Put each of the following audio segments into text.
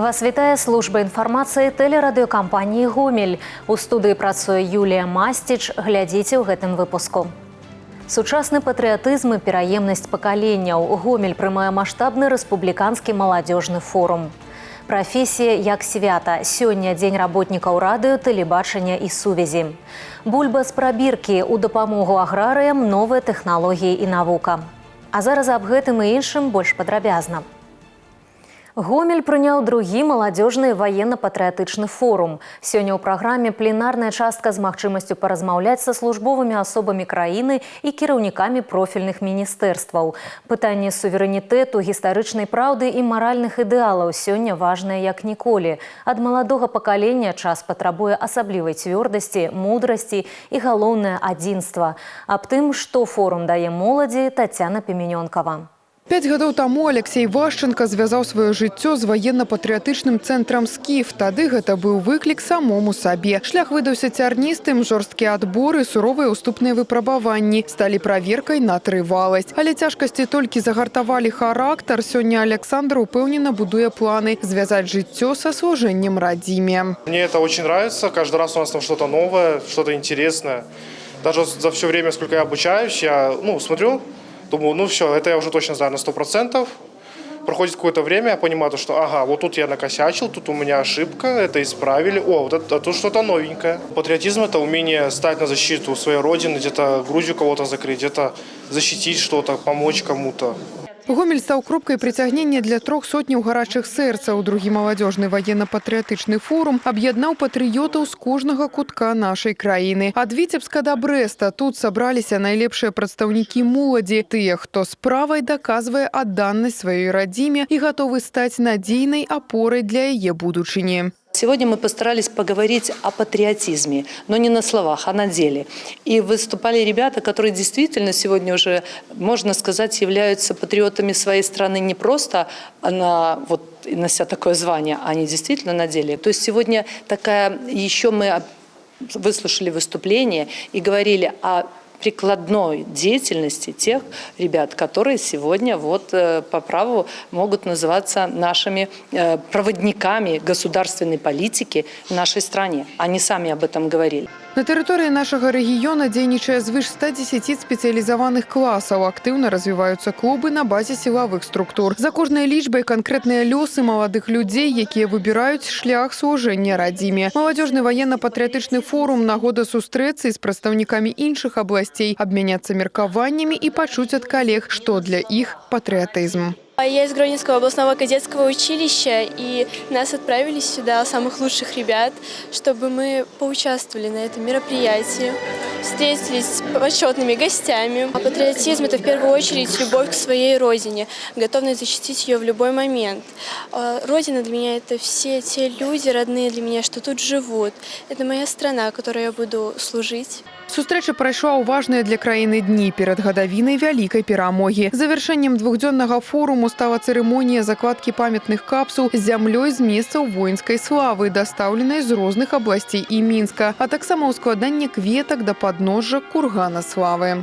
Вас вітае служба інфармацыі тэлерадыёкампаніі «Гомель». У студыі працуе Юлія Масціч. Глядзіце ў гэтым выпуску. Сучасны патрыятызм і пераемнасць пакаленняў. Гомель прымае маштабны рэспубліканскі маладзёжны форум. Прафесія як свята. Сёння дзень работнікаў радыё, тэлебачання і сувязі. Бульба з прабіркі. У дапамогу аграрыям новыя тэхналогіі і навука. А зараз аб гэтым і іншым больш падрабязна. Гомель прыняў другі маладзёжны ваенна-патрыятычны форум. Сёння ў праграме пленарная частка з магчымасцю паразмаўляць са службовымі асобамі краіны і кіраўнікамі профільных міністэрстваў. Пытанне суверэнітэту, гістарычнай праўды і маральных ідэалаў сёння важнае як ніколі. Ад маладога пакалення час патрабуе асаблівай цвёрдасці, мудрасці і, галоўнае, адзінства. Аб тым, што форум дае моладзі, Тацяна Піменёнкава. 5 гадоў таму Алексей Вашчанка звязаў сваё жыццё з ваенна-патрыятычным цэнтрам «Скіф». Тады гэта быў выклік самому сабе. Шлях выдаўся цярністым, жорсткія адборы, суровыя ўступныя выпрабаванні сталі праверкай на трываласць. Але цяжкасці толькі загартавалі характар. Сёння Александр упэўнена будуе планы звязаць жыццё са служэннем радзіме. Мне это очень нравится. Каждый раз у нас там что-то новое, что-то интересное. Даже за все время, сколько я обучаюсь, я, ну, смотрю, думаю, ну все, это я уже точно знаю на 100%. Проходит какое-то время, я понимаю то, что ага, вот тут я накосячил, тут у меня ошибка, это исправили, о, вот это, а тут что-то новенькое. Патриотизм – это умение стать на защиту своей родины, где-то грудью кого-то закрыть, где-то защитить что-то, помочь кому-то. Гомель стаў кропкай прыцягнення для трох сотняў гарачых сэрцаў. Другі маладзёжны ваенна-патрыятычны форум аб'яднаў патрыётаў з кожнага кутка нашай краіны. Ад Віцебска да Брэста тут сабраліся найлепшыя прадстаўнікі моладзі, тыя, хто справай даказвае адданасць сваёй радзіме і гатовы стаць надзейнай апорай для яе будучыні. Сегодня мы постарались поговорить о патриотизме, но не на словах, а на деле. И выступали ребята, которые действительно сегодня уже, можно сказать, являются патриотами своей страны не просто на, вот, нося такое звание, а они действительно на деле. То есть сегодня такая, еще мы выслушали выступление и говорили о прикладной деятельности тех ребят, которые сегодня вот по праву могут называться нашими проводниками государственной политики в нашей стране. Они сами об этом говорили. На тэрыторыі нашага рэгіёна дзейнічае звыш 110 спецыялізаваных класаў. Актыўна развіваюцца клубы на базе сілавых структур. За кожнай лічбай канкрэтныя лёсы маладых людзей, якія выбіраюць шлях служэння радзіме. Маладзёжны ваенна-патрыятычны форум — нагода сустрэцца з прадстаўнікамі іншых абласцей, абмяняцца меркаваннямі і пачуць ад калег, што для іх патрыятызм. Я из Гродненского областного кадетского училища, и нас отправили сюда, самых лучших ребят, чтобы мы поучаствовали на этом мероприятии, встретились с почетными гостями. А патриотизм – это в первую очередь любовь к своей родине, готовность защитить ее в любой момент. Родина для меня – это все те люди, родные для меня, что тут живут. Это моя страна, которой я буду служить. Сустрэча прайшла ў важныя для краіны дні перад гадавінай вялікай перамогі. Завяршэннем двухдзённага форуму стала цырымонія закладкі памятных капсул з зямлёй з месцаў воінскай славы, дастаўленай з розных абласцей і Мінска, а таксама ўскладанне кветак да падножжа кургана славы.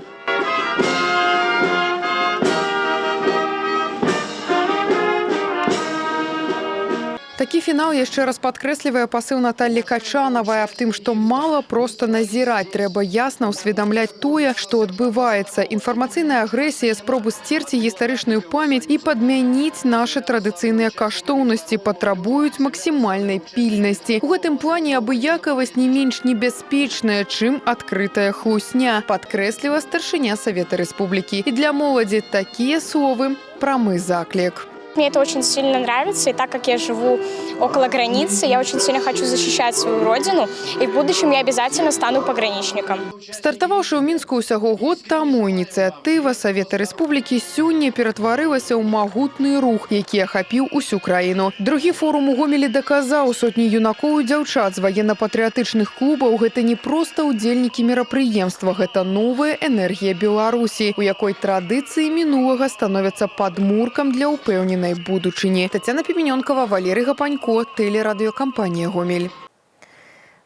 Такі фінал яшчэ раз падкрэслівае пасыл Наталлі Качанавай аб тым, што мала проста назіраць, трэба ясна ўсведамляць тое, што адбываецца. Інфармацыйная агрэсія, спробы сцерці гістарычную памяць і падмяніць нашы традыцыйныя каштоўнасці патрабуюць максімальнай пільнасці. У гэтым плане абыякавасць не менш небяспечная, чым адкрытая хлусня, падкрэсліла старшыня Савета Рэспублікі. І для моладзі такія словы прамы заклік. Мне это очень сильно нравится, и так как я живу около границы, я очень сильно хочу защищать свою родину, и в будущем я обязательно стану пограничником. Стартаваўшы ў Мінску ўсяго год таму, ініцыятыва Савета Рэспублікі сёння ператварылася ў магутны рух, які ахапіў усю краіну. Другі форум у Гомелі даказаў: сотні юнакоў і дзяўчат з ваенна-патрыятычных клубаў — гэта не проста ўдзельнікі мерапрыемства, гэта новая энергія Беларусі, у якой традыцыі мінулага становяцца падмуркам для ўпэўненай будучыні. Тацяна Піменёнкава, Валерый Гапанько, тэлерадыёкампанія «Гомель».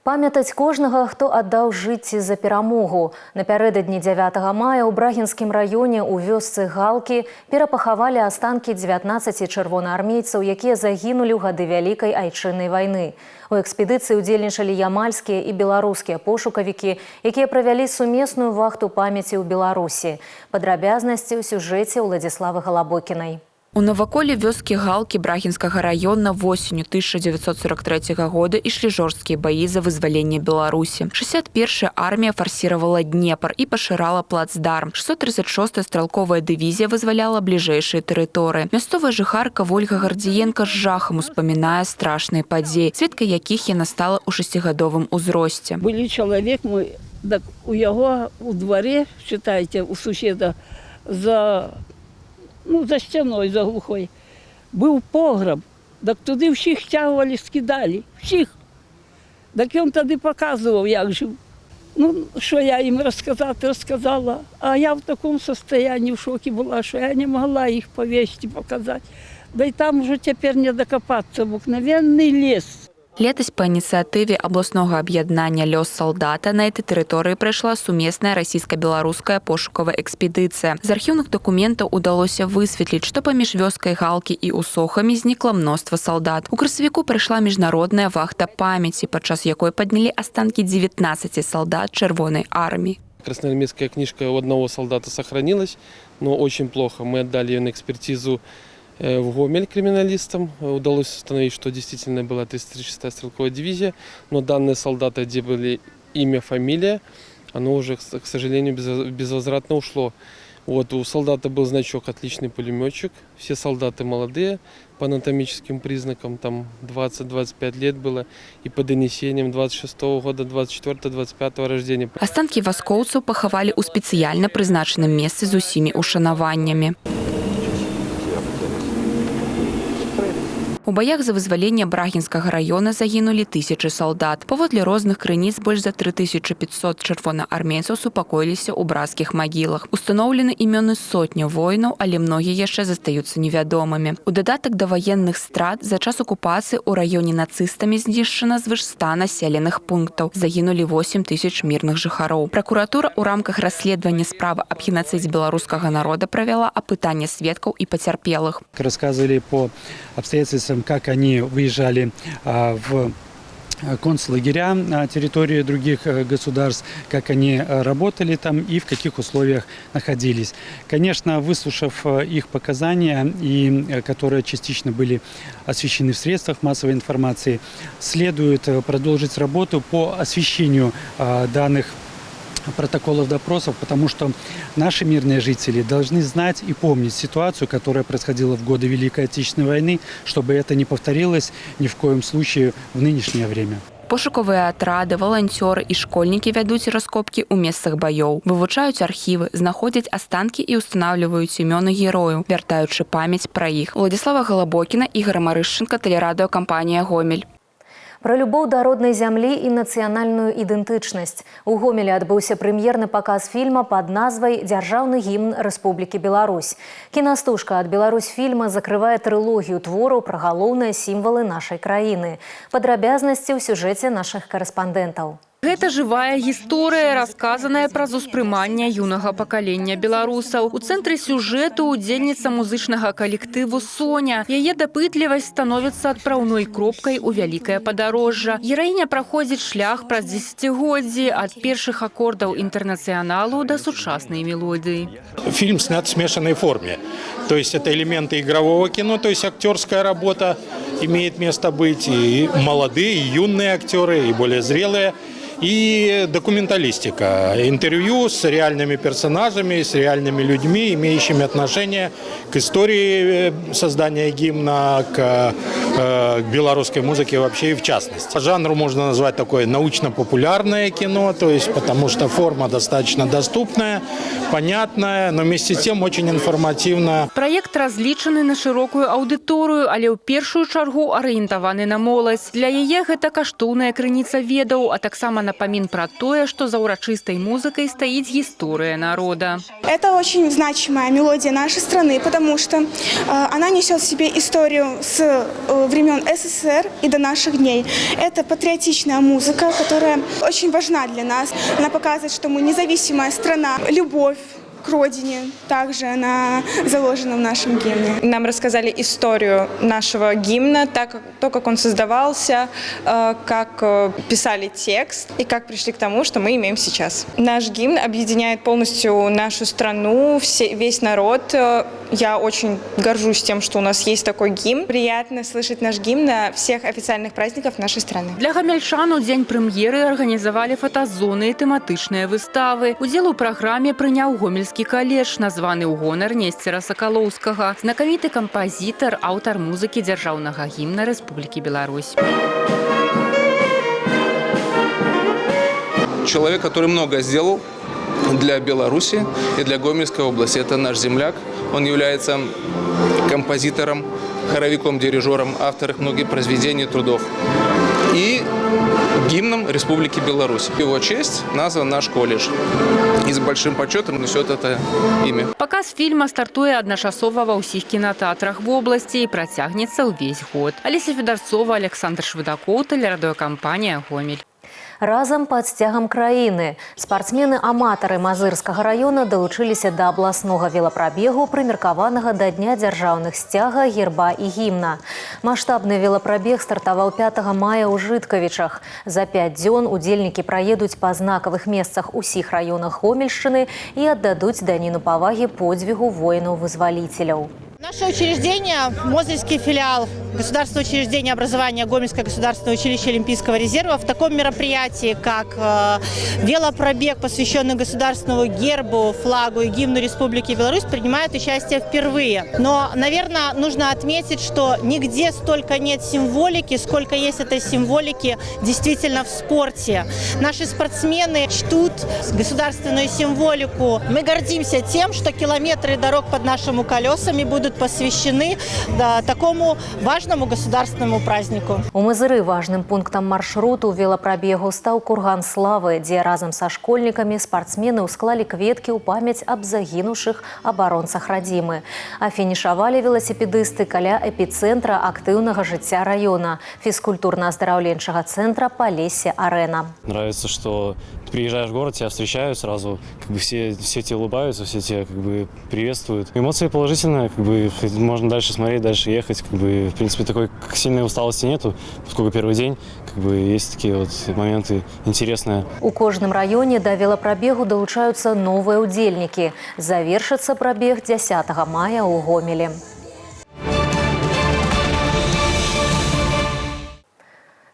Памятаць кожнага, хто аддаў жыцці за перамогу. Напярэдадні 9 мая ў Брагінскім раёне ў вёсцы Галкі перапахавалі астанкі 19 чырвонаармейцаў, якія загінулі ў гады Вялікай Айчыннай вайны. У экспедыцыі ўдзельнічалі ямальскія і беларускія пошукавікі, якія правялі сумесную вахту памяці ў Беларусі. Падрабязнасці ў сюжэце Уладзіславы Галабокінай. У наваколлі вёскі Галкі Брагінскага раёна восенню 1943 года ішлі жорсткія баі за вызваленне Беларусі. 61-я армія фарсіравала Днепр і пашырала плацдарм. 636-я стралковая дывізія вызваляла бліжэйшыя тэрыторыі. Мясцовая жыхарка Вольга Гардзіенка з жахам успамінае страшныя падзеі, сведкай якіх яна стала ў шасцігадовым узросце. Былі чалавек мой, так у яго у дварэ, считайте, у суседа, за сцяной, за глухой, быў пограб. Так туды ўсіх цягвалі, скідалі, всіх. Так ён тады паказваў, як жыў. Ну, що я їм розказати, розказала. А я в такому состоянии, в шоке була, що я не могла їх повести, показати. Да и там уже теперь не докопаться, обыкновенный лес. Летась па ініцыятыве абласнога аб'яднання «Лёс салдата» на этой тэрыторыі прайшла сумесная расійска-беларуская пошукавая экспедыцыя. З архіўных дакументаў удалося высветліць, што паміж вёскай Галкі і Усохамі знікла мноства салдат. У красавіку прайшла міжнародная вахта памяці, падчас якой паднялі астанкі 19 салдат Чырвонай арміі. Красноармейская книжка у одного солдата сохранилась, но очень плохо. Мы отдали ее на экспертизу в Гомель криминалистам. Удалось установить, что действительно была 336-я стрелковая дивизия, но данные солдата, где были имя, фамилия, оно уже, к сожалению, безвозвратно ушло. Вот, у солдата был значок «Отличный пулеметчик». Все солдаты молодые по анатомическим признакам, там 20-25 лет было, и по донесениям 26 года, 24-25 рождения. Астанкі вайскоўцаў пахавалі ў спецыяльна прызначаным месцы з усімі ушанаваннямі. У баях за вызваленне Брагінскага раёна загінулі тысячы салдат. Паводле розных крыніц, больш за 3500 чырвонаармейцаў супакоіліся ў брацкіх магілах. Устаноўлены імёны сотняў воінаў, але многія яшчэ застаюцца невядомымі. У дадатак да ваенных страт за час акупацыі ў раёне нацыстамі знішчана звыш 100 населеных пунктаў. Загінулі 8 тысяч мірных жыхароў. Пракуратура ў рамках расследавання справы аб генацыдзе беларускага народа правяла апытанне сведкаў і пацярпелых. Рассказывали по обстоятельствам, как они выезжали в концлагеря на территории других государств, как они работали там и в каких условиях находились. Конечно, выслушав их показания, и которые частично были освещены в средствах массовой информации, следует продолжить работу по освещению данных протоколов допросов, потому что наши мирные жители должны знать и помнить ситуацию, которая происходила в годы Великой Отечественной войны, чтобы это не повторилось ни в коем случае в нынешнее время. Пошукавыя атрады, валанцёры і школьнікі вядуць раскопкі ў месцах баёў, вывучаюць архівы, знаходзяць астанкі і ўстанаўліваюць імёны герояў, вяртаючы памяць пра іх. Уладзіслава Галабокіна, Ігар Марышчанка, тэлерадыёкампанія «Гомель». Пра любоў да роднай зямлі і нацыянальную ідэнтычнасць. У Гомелі адбыўся прэм'ерны паказ фільма пад назвай «Дзяржаўны гімн Рэспублікі Беларусь». Кінастужка ад «Беларусьфільма» закрывае трылогію твораў пра галоўныя сімвалы нашай краіны. Падрабязнасці ў сюжэце нашых карэспандэнтаў. Гэта жывая гісторыя, расказаная праз успрыманне юнага пакалення беларусаў. У цэнтры сюжэту удзельніца музычнага калектыву Соня. Яе дапытлівасць становіцца адпраўной кропкай у вялікае падарожжа. Гераіня праходзіць шлях праз дзесяцігоддзі ад першых акордаў інтэрнацыяналу да сучаснай мелодыі. Фильм снят в смешанной форме. То есть это элементы игрового кино, то есть актерская работа имеет место быть, и молодые, и юные актеры, и более зрелые. И документалистика, интервью с реальными персонажами, с реальными людьми, имеющими отношение к истории создания гимна, к белорусской музыке вообще и в частности. По жанру можно назвать такое научно-популярное кино, то есть потому что форма достаточно доступная, понятная, но вместе с тем очень информативная. Праект разлічаны на шырокую аўдыторыю, але ў першую чаргу арыентаваны на моладзь. Для яе гэта каштоўная крыніца ведаў, а таксама напамін пра тое, што за ўрачыстай музыкай стаіць гісторыя народа. Это очень значимая мелодия нашей страны, потому что она несет в себе историю с времен СССР и до наших дней. Это патриотичная музыка, которая очень важна для нас. Она показывает, что мы независимая страна. Любовь к родине также она заложена в нашем гимне. Нам рассказали историю нашего гимна, то, как он создавался, как писали текст и как пришли к тому, что мы имеем сейчас. Наш гимн объединяет полностью нашу страну, весь народ. Я очень горжусь тем, что у нас есть такой гимн. Приятно слышать наш гимн на всех официальных праздниках нашей страны. Для гамяльчан у дзень прэм'еры арганізавалі фотазоны і тэматычныя выставы. Удзел у праграме прыняў Гомельскі каледж, названы ў гонар Несцера Сакалоўскага. Знакаміты кампазітар, аўтар музыкі дзяржаўнага гімна Рэспублікі Беларусь. Человек, который много сделал для Беларуси и для Гомельской области. Это наш земляк. Он является композитором, хоровиком, дирижером, автором многих произведений, трудов. И гимном Республики Беларусь. В его честь назван наш колледж. И с большим почетом несет это имя. Паказ фільма стартуе адначасова ва ўсіх кінатэатрах вобласці і працягнецца ўвесь год. Алеся Федарцова, Аляксандр Швыдакоў, тэлерадыёкампанія «Гомель». Разам пад сцягам краіны. Спартсмены-аматары Мазырскага раёна далучыліся да абласнога велапрабегу, прымеркаванага да Дня дзяржаўных сцяга, герба і гімна. Маштабны велапрабег стартаваў 5 мая ў Жыткавічах. За 5 дзён удзельнікі праедуць па знакавых месцах усіх раёнах Гомельшчыны і аддадуць даніну павагі подзвігу воінаў-вызваліцеляў. Наше учреждение, Мозырский филиал Государственного учреждения образования Гомельское государственное училище Олимпийского резерва, в таком мероприятии, как велопробег, посвященный государственному гербу, флагу и гимну Республики Беларусь, принимает участие впервые. Но, наверное, нужно отметить, что нигде столько нет символики, сколько есть этой символики действительно в спорте. Наши спортсмены чтут государственную символику. Мы гордимся тем, что километры дорог под нашими колесами будут посвящены, да, такому важному государственному празднику. У Мазыры важным пунктам маршруту велапрабегу стаў курган славы, дзе разам са школьнікамі спартсмены ўсклалі кветкі ў памяць аб загінуўшых абаронцах радзімы. А фінішавалі веласіпедысты каля эпіцэнтра актыўнага жыцця раёна, фізкультурна-аздараўленчага цэнтра «Палессе-арэна». Нравится, что ты приезжаешь в город, тебя встречают сразу, как бы все тебе улыбаются, все тебя как бы приветствуют. Эмоции положительные, как бы можно дальше смотреть, дальше ехать, как бы, в принципе, такой сильной усталости нету, поскольку первый день, как бы, есть такие вот моменты интересные. У кожным раёне да велапрабегу далучаюцца новыя ўдзельнікі. Завершыцца прабег 10 мая ў Гомелі.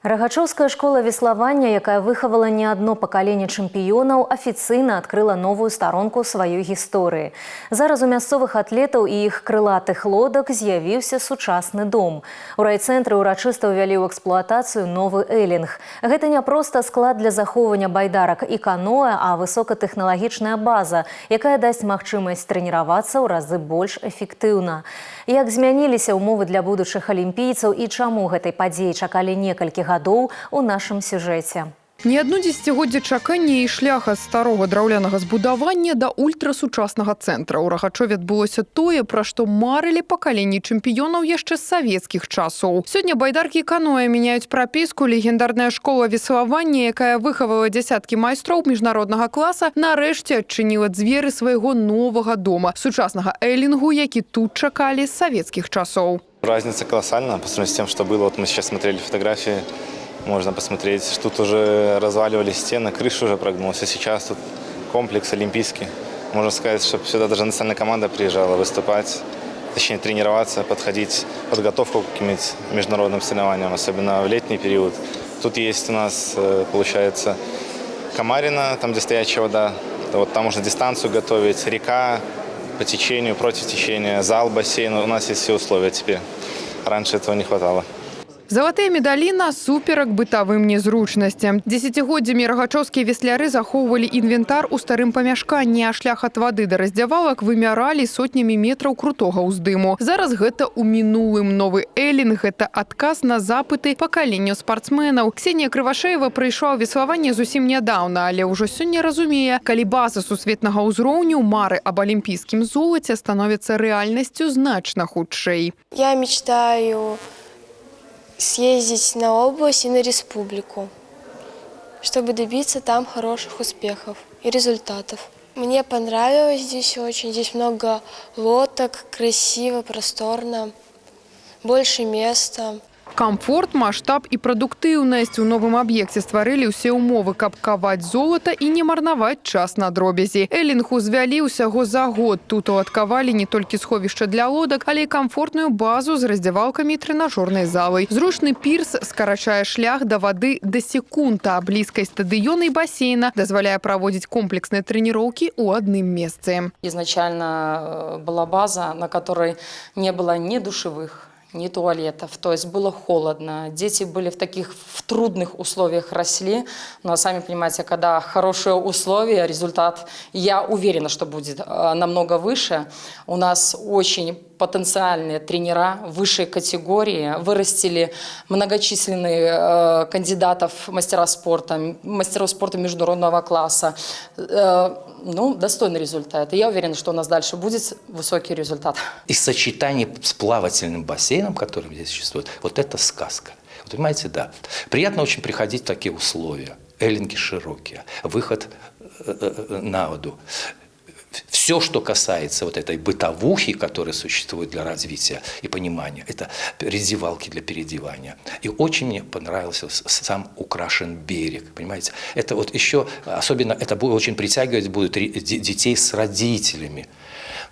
Рагачоўская школа веславання, якая выхавала не адно пакаленне чэмпіёнаў, афіцыйна адкрыла новую старонку сваёй гісторыі. Зараз у мясцовых атлетаў і іх крылатых лодак з'явіўся сучасны дом. У райцэнтры ўрачыста ўвялі ў эксплуатацыю новы элінг. Гэта не проста склад для захоўвання байдарак і каноэ, а высокатэхналагічная база, якая дасць магчымасць трэніравацца ў разы больш эфектыўна. Як змяніліся ўмовы для будучых алімпійцаў і чаму гэтай падзеі чакалі некалькі гадоў, у нашым сюжэце. Не адно дзесяцігоддзе чакання і шлях ад старога драўлянага збудавання да ультрасучаснага цэнтра. У Рагачове адбылося тое, пра што марылі пакаленні чэмпіёнаў яшчэ з савецкіх часоў. Сёння байдаркі і каноэ мяняюць прапіску. Легендарная школа веславання, якая выхавала дзясяткі майстроў міжнароднага класа, нарэшце адчыніла дзверы свайго новага дома, сучаснага элінгу, які тут чакалі з савецкіх часоў. Разница колоссальна по сравнению с тем, что было. Вот мы сейчас смотрели фотографии. Можно посмотреть, что тут уже разваливались стены, крыша уже прогнулась. А сейчас тут комплекс олимпийский. Можно сказать, что сюда даже национальная команда приезжала выступать, точнее тренироваться, подходить, подготовку к каким-нибудь международным соревнованиям, особенно в летний период. Тут есть у нас, получается, Комарина, там, где стоячая вода. Вот там можно дистанцию готовить, река по течению, против течения, зал, бассейн. У нас есть все условия теперь. Раньше этого не хватало. Залатыя медалі насуперак бытавым нязручнасцям. Дзесяцігоддзямі рагачоўскія весляры захоўвалі інвентар у старым памяшканні, а шлях ад вады да раздзявалак вымяралі сотнямі метраў крутога ўздыму. Зараз гэта ў мінулым. Новы элінг – гэта адказ на запыты пакаленняў спартсменаў. Ксенія Крывашеева прыйшла ў веславанне зусім нядаўна, але ўжо сёння разумее, калі база сусветнага ўзроўню, мары аб алімпійскім золаце становяцца рэальнасцю значна хутчэй. Я мечтаю съездить на область и на республику, чтобы добиться там хороших успехов и результатов. Мне понравилось здесь очень. Здесь много лодок, красиво, просторно, больше места. Камфорт, маштаб і прадуктыўнасць. У новым аб'екце стварылі ўсе ўмовы, каб каваць золата і не марнаваць час на дробязі. Элінг узвялі ўсяго за год. Тут уладкавалі не толькі сховішча для лодак, але і камфортную базу з раздзявалкамі і трэнажорнай залай. Зручны пірс скарачае шлях да вады да секунд, а блізкасць стадыёна і басейна дазваляе праводзіць комплексныя трэніроўкі ў адным месцы. Изначально была база, на которой не было ни душевых, ни туалетов, то есть было холодно, дети были в таких в трудных условиях росли, но сами понимаете, когда хорошие условия, результат, я уверена, что будет намного выше. У нас очень потенциальные тренера высшей категории, вырастили многочисленных кандидатов мастера спорта, мастеров спорта международного класса. Ну, достойный результат. И я уверена, что у нас дальше будет высокий результат. И сочетание с плавательным бассейном, который здесь существует, вот это сказка. Вот, понимаете, да. Приятно очень приходить в такие условия. Эллинги широкие, выход на воду. Все, что касается вот этой бытовухи, которая существует для развития и понимания, это раздевалки для переодевания. И очень мне понравился сам украшен берег, понимаете. Это вот еще, особенно это будет очень притягивать будут детей с родителями.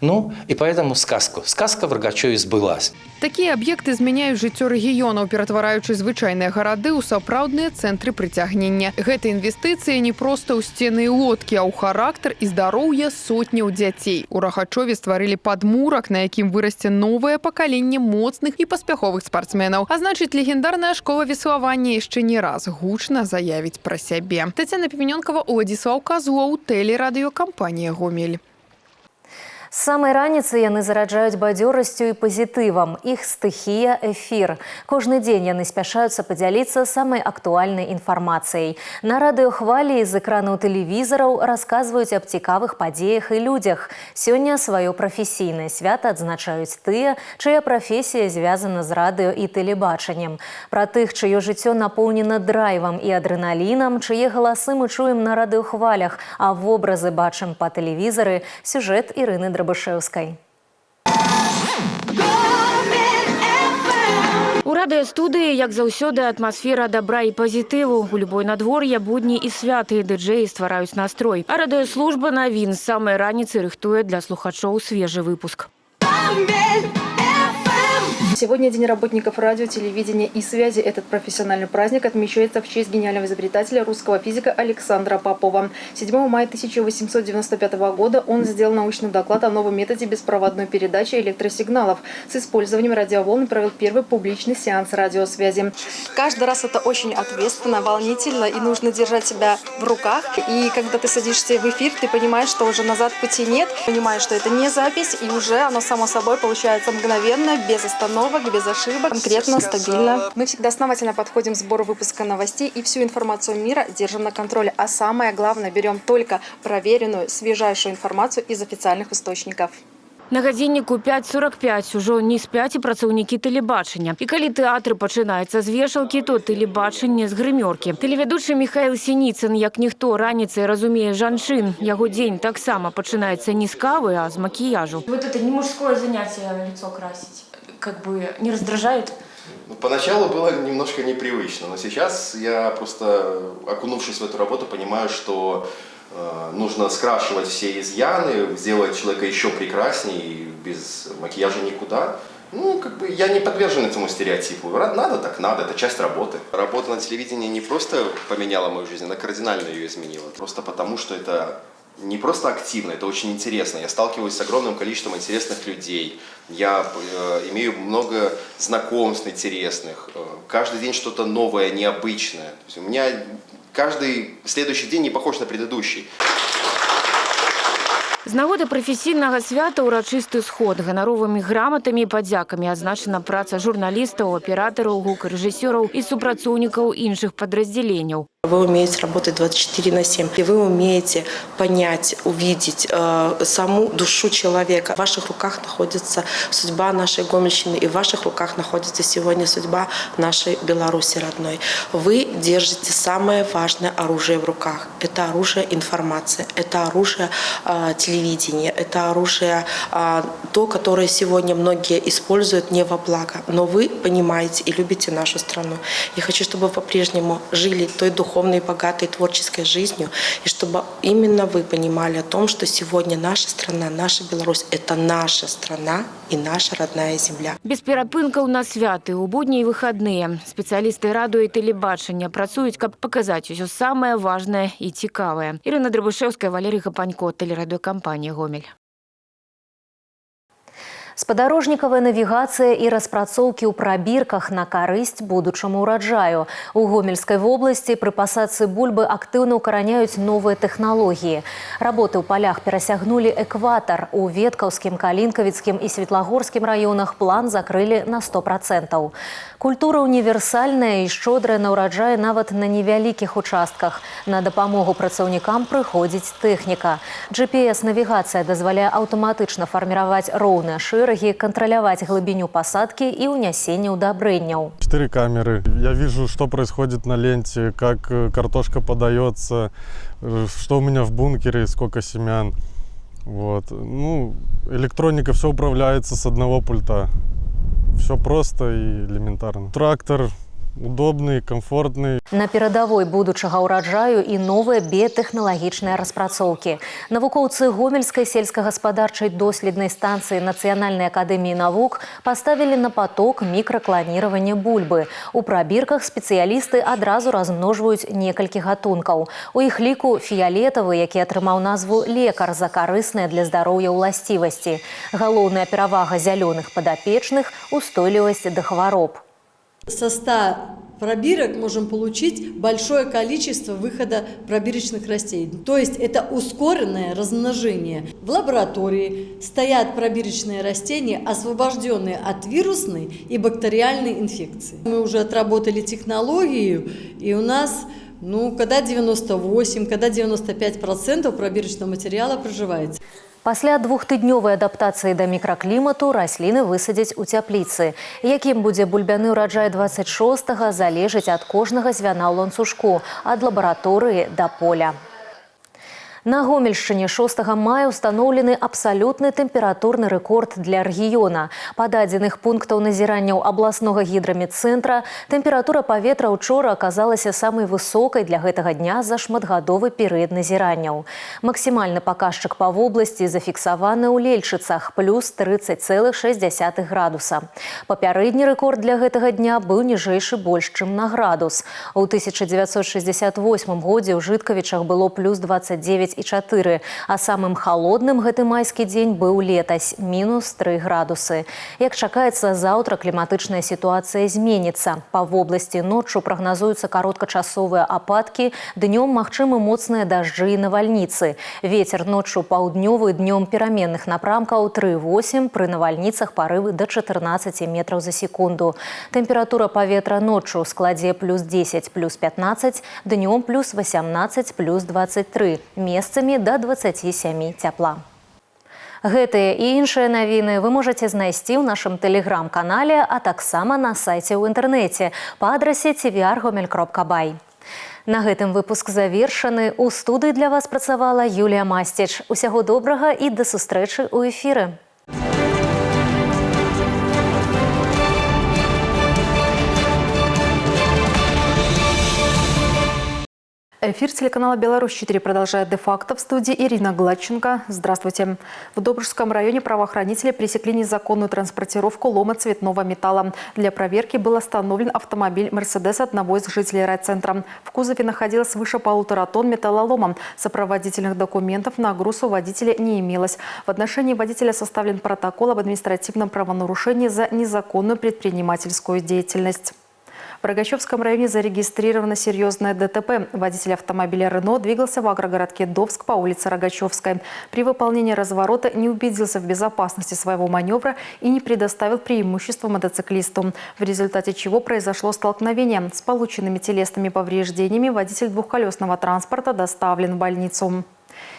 Ну, и поэтому сказку. Сказка в Рогачеве сбылась. Такія аб'екты змяняюць жыццё рэгіёнаў, ператвараючы звычайныя гарады ў сапраўдныя цэнтры прыцягнення. Гэта інвестыцыі не проста ў сцены і лодкі, а ў характар і здароўе сотняў дзяцей. У Рагачове стварылі падмурак, на якім вырасце новае пакаленне моцных і паспяховых спартсменаў. А значыць, легендарная школа веславання яшчэ не раз гучна заявіць пра сябе. Тацяна Піменёнкава, Уладзіслаў Казлоў, тэлерадыёкампанія «Гомель». З самай раніцы яны зараджаюць бадзёрасцю і пазітывам. Іх стыхія – эфір. Кожны дзень яны спяшаюцца падзяліцца самай актуальнай інфармацыяй. На радыёхвалі з экранаў тэлевізараў расказваюць аб цікавых падзеях і людзях. Сёння сваё прафесійнае свята адзначаюць тыя, чыя прафесія звязана з радыё і тэлебачаннем. Пра тых, чыё жыццё напоўнена драйвам і адрэналінам, чые галасы мы чуем на радыёхвалях, а вобразы бачым па тэлевізары, сюжэт Ірыны Драбышэўскай. У радыёстудыі, як заўсёды, атмасфера дабра і пазітыву. У любое надвор'е, будні і святы дыджэі ствараюць настрой. А радыёслужба навін з самай раніцы рыхтуе для слухачоў свежы выпуск. Сегодня День работников радио, телевидения и связи. Этот профессиональный праздник отмечается в честь гениального изобретателя русского физика Александра Попова. 7 мая 1895 года он сделал научный доклад о новом методе беспроводной передачи электросигналов. С использованием радиоволн провел первый публичный сеанс радиосвязи. Каждый раз это очень ответственно, волнительно, и нужно держать себя в руках. И когда ты садишься в эфир, ты понимаешь, что уже назад пути нет, понимаешь, что это не запись, и уже оно само собой получается мгновенно, без остановок, без ошибок, конкретно, стабильно. Мы всегда основательно подходим к сбору выпуска новостей и всю информацию мира держим на контроле. А самое главное, берем только проверенную, свежайшую информацию из официальных источников. На гадзінніку 5:45 ужо не спяць і працаўнікі тэлебачання. І калі тэатр пачынаецца з вешалкі, то тэлебачанне з грымёркі. Тэлевядучы Міхаіл Сініцын, як ніхто, раніцай разумее жанчын. Яго дзень таксама пачынаецца не з кавы, а з макіяжу. Вот это не мужское занятие лицо красить. Как бы не раздражает? Ну, поначалу было немножко непривычно, но сейчас я просто, окунувшись в эту работу, понимаю, что нужно скрашивать все изъяны, сделать человека еще прекраснее, и без макияжа никуда. Ну, как бы я не подвержен этому стереотипу. Надо так надо, это часть работы. Работа на телевидении не просто поменяла мою жизнь, она кардинально ее изменила. Просто потому, что это Не просто активно, это очень интересно. Я сталкиваюсь с огромным количеством интересных людей. Я имею много знакомств интересных. Каждый день что-то новое, необычное. То есть у меня каждый следующий день не похож на предыдущий. З нагоды прафесійнага свята ўрачысты сход. Ганаровымі граматамі і падзякамі адзначана праца журналістаў, аператараў, гукарэжысёраў і супрацоўнікаў іншых падраздзяленняў. Вы умеете работать 24/7, и вы умеете понять, увидеть саму душу человека. В ваших руках находится судьба нашей Гомельщины, и в ваших руках находится сегодня судьба нашей Беларуси родной. Вы держите самое важное оружие в руках. Это оружие информации, это оружие телевидения, это оружие то, которое сегодня многие используют не во благо. Но вы понимаете и любите нашу страну. Я хочу, чтобы вы по-прежнему жили той духовной, богатой творческой жизнью, и чтобы именно вы понимали о том, что сегодня наша страна, наша Беларусь – это наша страна и наша родная земля. Без перапынкаў на святы, у будні і выхадныя. Спецыялісты радыё і тэлебачання працуюць, каб паказаць усё самае важнае і цікавае. Ірына Драбышэўская, Валерый Гапанько, тэлерадыёкампанія «Гомель». Спадарожнікавая навігацыя і распрацоўкі ў прабірках на карысць будучаму ўраджаю. У Гомельскай вобласці пры пасадцы бульбы актыўна ўкараняюць новыя тэхналогіі. Работы ў палях перасягнулі экватар. У Веткаўскім, Калінкавіцкім і Светлагорскім раёнах план закрылі на 100%. Культура універсальная і шчодрая на ўраджай нават на невялікіх участках. На дапамогу працаўнікам прыходзіць тэхніка. GPS-навігацыя дазваляе аўтаматычна фарміраваць роўныя шэрагі, кантраляваць глыбіню пасадкі і ўнясенне удабрэнняў. 4 камеры. Я вижу, что происходит на ленте, как картошка подается, что у меня в бункере, сколько семян. Вот. Ну, электроника, все управляется с одного пульта. Все просто и элементарно. Трактор удобный, комфортный. На перадавой будучага ўраджаю і новыя біятэхналагічныя распрацоўкі. Навукоўцы Гомельскай сельскагаспадарчай доследнай станцыі Нацыянальнай акадэміі навук паставілі на паток мікракланіравання бульбы. У прабірках спецыялісты адразу размножваюць некалькі гатункаў. У іх ліку фіялетавы, які атрымаў назву лекар за карысныя для здароўя ўласцівасці. Галоўная перавага зялёных падапечных – устойлівасць да хвароб. Со 100 пробирок можем получить большое количество выхода пробирочных растений. То есть это ускоренное размножение. В лаборатории стоят пробирочные растения, освобожденные от вирусной и бактериальной инфекции. Мы уже отработали технологию, и у нас, когда 98, когда 95% пробирочного материала проживается. Пасля двухтыднёвай адаптацыі да мікраклімату расліны высадзяць у цяпліцы. Якім будзе бульбяны ўраджай 26-га, залежыць ад кожнага звяна ў ланцужку, ад лабараторыі да поля. На Гомельшчыне 6 мая ўстаноўлены абсалютны тэмпературны рэкорд для рэгіёна. Па дадзеных пунктаў назіранняў абласнога гідраметцэнтра, тэмпература паветра учора аказалася самай высокай для гэтага дня за шматгадовы перыяд назіранняў. Максімальны паказчык па вобласці зафіксаваны ў Лельчыцах – плюс 30,6 градуса. Папярэдні рэкорд для гэтага дня быў ніжэйшы больш, чым на градус. У 1968 годзе ў Жыткавічах было плюс 29,4, а самым холодным гэты майскі дзень быў летась – мінус 3 градусы. Як чакаецца, заўтра кліматычная сітуацыя зменіцца. Па вобласці ноччу прагназуюцца кароткачасовыя ападкі, днём магчымы моцныя дажджы і навальніцы. Вецер ноччу паўднёвы, днём пераменных напрамкаў 3,8, пры навальніцах парывы да 14 метраў за секунду. Тэмпература паветра ноччу ў складзе плюс 10, плюс 15, днём плюс 18, плюс 23. Месцамі да 27 цяпла. Гэтыя і іншыя навіны вы можаце знайсці ў нашым тэлеграм-канале, а таксама на сайце ў інтэрнэце па адрасе tvrgomel.by. На гэтым выпуск завершаны. У студыі для вас працавала Юлія Масціч. Усяго добрага і да сустрэчы ў эфіры. Эфир телеканала «Беларусь-4» продолжает «Де-факто». В студии Ирина Гладченко. Здравствуйте. В Добрушском районе правоохранители пресекли незаконную транспортировку лома цветного металла. Для проверки был остановлен автомобиль «Мерседес» одного из жителей райцентра. В кузове находилось свыше 1,5 тонн металлолома. Сопроводительных документов на груз у водителя не имелось. В отношении водителя составлен протокол об административном правонарушении за незаконную предпринимательскую деятельность. В Рогачевском районе зарегистрировано серьезное ДТП. Водитель автомобиля «Рено» двигался в агрогородке Довск по улице Рогачевской. При выполнении разворота не убедился в безопасности своего маневра и не предоставил преимущество мотоциклисту. В результате чего произошло столкновение. С полученными телесными повреждениями водитель двухколесного транспорта доставлен в больницу.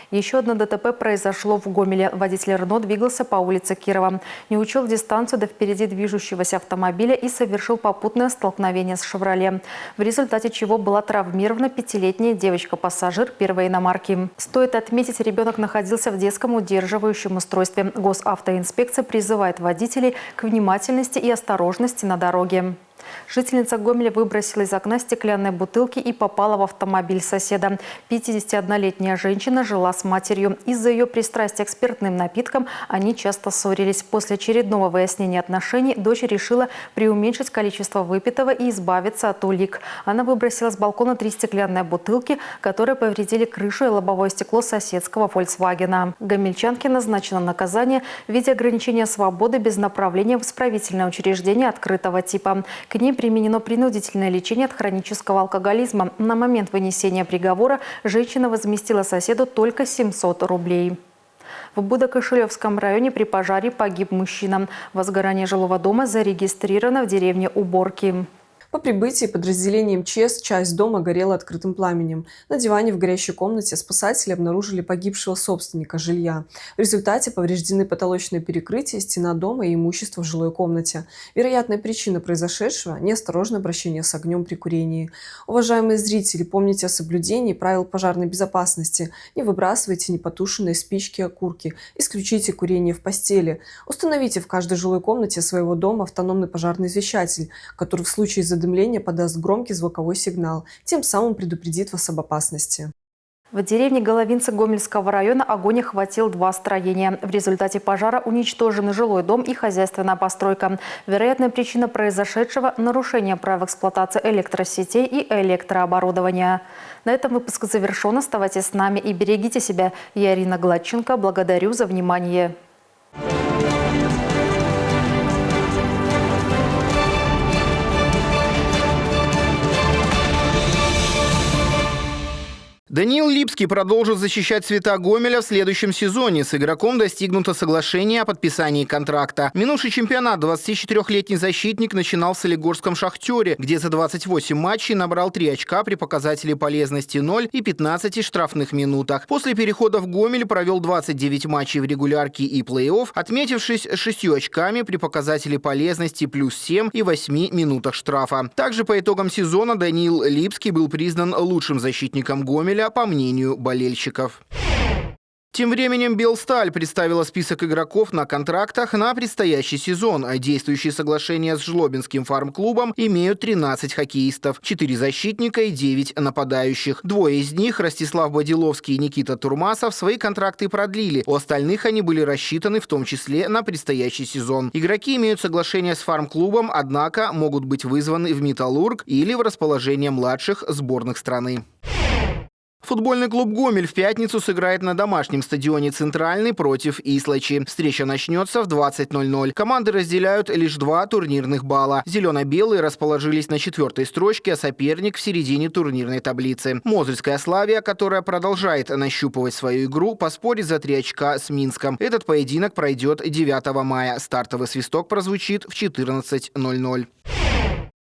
Еще одно ДТП произошло в Гомеле. Водитель «Рено» двигался по улице Кирова. Не учел дистанцию до впереди движущегося автомобиля и совершил попутное столкновение с «Шевроле», в результате чего была травмирована 5-летняя девочка-пассажир первой иномарки. Стоит отметить, ребенок находился в детском удерживающем устройстве. Госавтоинспекция призывает водителей к внимательности и осторожности на дороге. Жительница Гомеля выбросила из окна стеклянные бутылки и попала в автомобиль соседа. 51-летняя женщина жила с матерью. Из-за ее пристрастия к спиртным напиткам они часто ссорились. После очередного выяснения отношений дочь решила преуменьшить количество выпитого и избавиться от улик. Она выбросила с балкона 3 стеклянные бутылки, которые повредили крышу и лобовое стекло соседского «Фольксвагена». Гомельчанке назначено наказание в виде ограничения свободы без направления в исправительное учреждение открытого типа. К ней применено принудительное лечение от хронического алкоголизма. На момент вынесения приговора женщина возместила соседу только 700 рублей. В Будо-Кошелевском районе при пожаре погиб мужчина. Возгорание жилого дома зарегистрировано в деревне Уборки. По прибытии подразделения МЧС часть дома горела открытым пламенем. На диване в горящей комнате спасатели обнаружили погибшего собственника жилья. В результате повреждены потолочные перекрытия, стена дома и имущество в жилой комнате. Вероятная причина произошедшего – неосторожное обращение с огнем при курении. Уважаемые зрители, помните о соблюдении правил пожарной безопасности. Не выбрасывайте непотушенные спички и окурки. Исключите курение в постели. Установите в каждой жилой комнате своего дома автономный пожарный извещатель, который в случае задымления подаст громкий звуковой сигнал, тем самым предупредит вас об опасности. В деревне Головинцы Гомельского района огонь охватил 2 строения. В результате пожара уничтожены жилой дом и хозяйственная постройка. Вероятная причина произошедшего – нарушение правил эксплуатации электросетей и электрооборудования. На этом выпуск завершен. Оставайтесь с нами и берегите себя. Я Ирина Гладченко. Благодарю за внимание. Даниил Липский продолжит защищать цвета Гомеля в следующем сезоне. С игроком достигнуто соглашение о подписании контракта. Минувший чемпионат 24-летний защитник начинал в солигорском «Шахтере», где за 28 матчей набрал 3 очка при показателе полезности 0 и 15 штрафных минутах. После перехода в Гомель провел 29 матчей в регулярке и плей-офф, отметившись 6 очками при показателе полезности плюс 7 и 8 минутах штрафа. Также по итогам сезона Даниил Липский был признан лучшим защитником Гомеля, по мнению болельщиков. Тем временем «Белсталь» представила список игроков на контрактах на предстоящий сезон. Действующие соглашения с Жлобинским фарм-клубом имеют 13 хоккеистов, 4 защитника и 9 нападающих. Двое из них, Ростислав Бодиловский и Никита Турмасов, свои контракты продлили. У остальных они были рассчитаны в том числе на предстоящий сезон. Игроки имеют соглашение с фарм-клубом, однако могут быть вызваны в «Металлург» или в расположение младших сборных страны. Футбольный клуб «Гомель» в пятницу сыграет на домашнем стадионе «Центральный» против «Ислачи». Встреча начнется в 20:00. Команды разделяют лишь 2 турнирных балла. Зелено-белые расположились на 4-й строчке, а соперник в середине турнирной таблицы. Мозырская «Славия», которая продолжает нащупывать свою игру, поспорит за 3 очка с Минском. Этот поединок пройдет 9 мая. Стартовый свисток прозвучит в 14:00.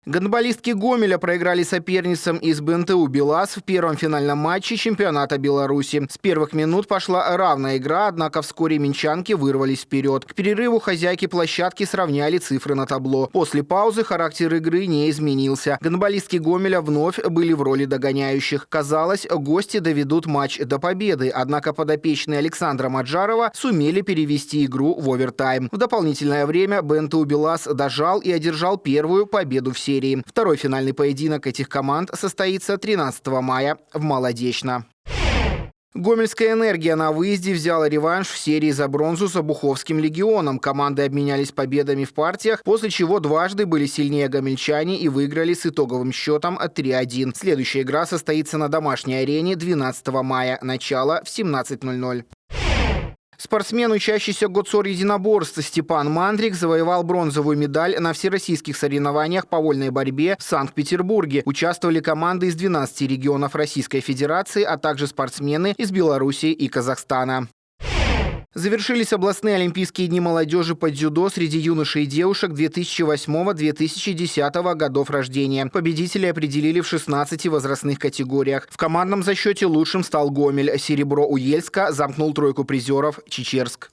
Гандболистки Гомеля проиграли соперницам из БНТУ «БелАЗ» в первом финальном матче чемпионата Беларуси. С первых минут пошла равная игра, однако вскоре минчанки вырвались вперед. К перерыву хозяйки площадки сравняли цифры на табло. После паузы характер игры не изменился. Гандболистки Гомеля вновь были в роли догоняющих. Казалось, гости доведут матч до победы, однако подопечные Александра Маджарова сумели перевести игру в овертайм. В дополнительное время БНТУ «БелАЗ» дожал и одержал первую победу в серии. серии. Второй финальный поединок этих команд состоится 13 мая в Молодечно. Гомельская «Энергия» на выезде взяла реванш в серии за бронзу с Обуховским «Легионом». Команды обменялись победами в партиях, после чего дважды были сильнее гомельчане и выиграли с итоговым счетом 3-1. Следующая игра состоится на домашней арене 12 мая. Начало в 17:00. Спортсмен, учащийся ГОЦОР единоборств Степан Мандрик, завоевал бронзовую медаль на всероссийских соревнованиях по вольной борьбе в Санкт-Петербурге. Участвовали команды из 12 регионов Российской Федерации, а также спортсмены из Белоруссии и Казахстана. Завершились областные Олимпийские дни молодежи по дзюдо среди юношей и девушек 2008-2010 годов рождения. Победителей определили в 16 возрастных категориях. В командном зачете лучшим стал Гомель. Серебро у Ельска замкнул тройку призеров Чечерск.